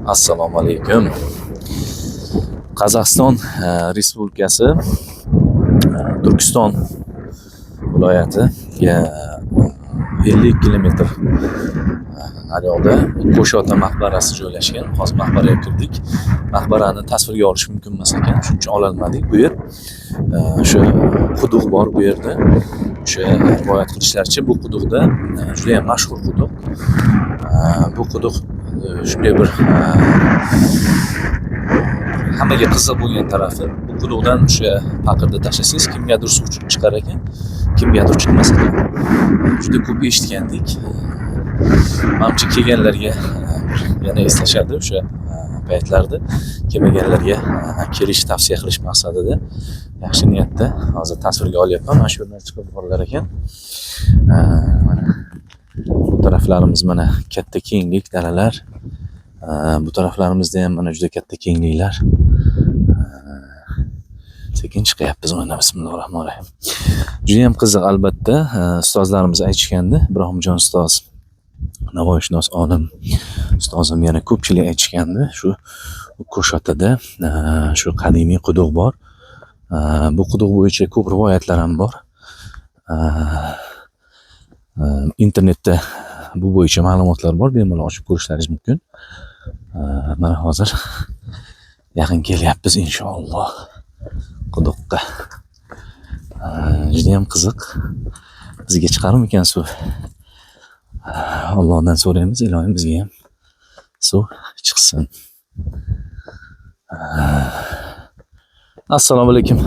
Assalomu alaykum. Qozog'iston Respublikasi, Turkiston viloyati, 50 kilometr naryoqda Qo'shota maqbarasi joylashgan. Hozir maqbaraga kirdik. Maqbarani tasvirga olish mumkin emas ekan, shuning uchun ololmadik. Bu yer o'sha quduq bor bu yerda. O'sha rivoyat qilishlaricha, bu quduqda, juda ham mashhur quduq. Bu quduq shunday bir hammaga qiziq bo'lgan tarafi, bu quduqdan o'sha paqirda tashlasangiz, kimgadir suv chiqar ekan, kimgadir chiqmas ekan. Juda ko'p eshitgandik. Manimcha, kelganlarga bir yana eslashadi o'sha paytlarda. Kelmaganlarga kelishni tavsiya qilish maqsadida, yaxshi niyatda hozir tasvirga olyapman. Mana shu yerdan chiqib borilar ekan. Mana bu taraflarimiz, mana katta kenglik, dalalar. Bu taraflarimizda ham mana juda katta kengliklar. Sekin chiqyapmiz mana, bismillahir rohmanir rohim. Juda ham qiziq albatta. Ustozlarimiz aytishgandi, Ibrohimjon ustoz, navoiyshunos olim ustozim, yana ko'pchilik aytishgandi, shu Ko'shotada shu qadimiy quduq bor. Bu quduq bo'yicha ko'p rivoyatlar ham bor. Internetda bu bo'yicha ma'lumotlar bor, bemalol ochib ko'rishlaringiz mumkin. Mana hozir yaqin kelyapmiz, inshaalloh, quduqqa. Judayam qiziq. Bizga chiqarmikan suv? Allohdan so'raymiz, iloyim, bizga ham suv chiqsin. Assalomu alaykum.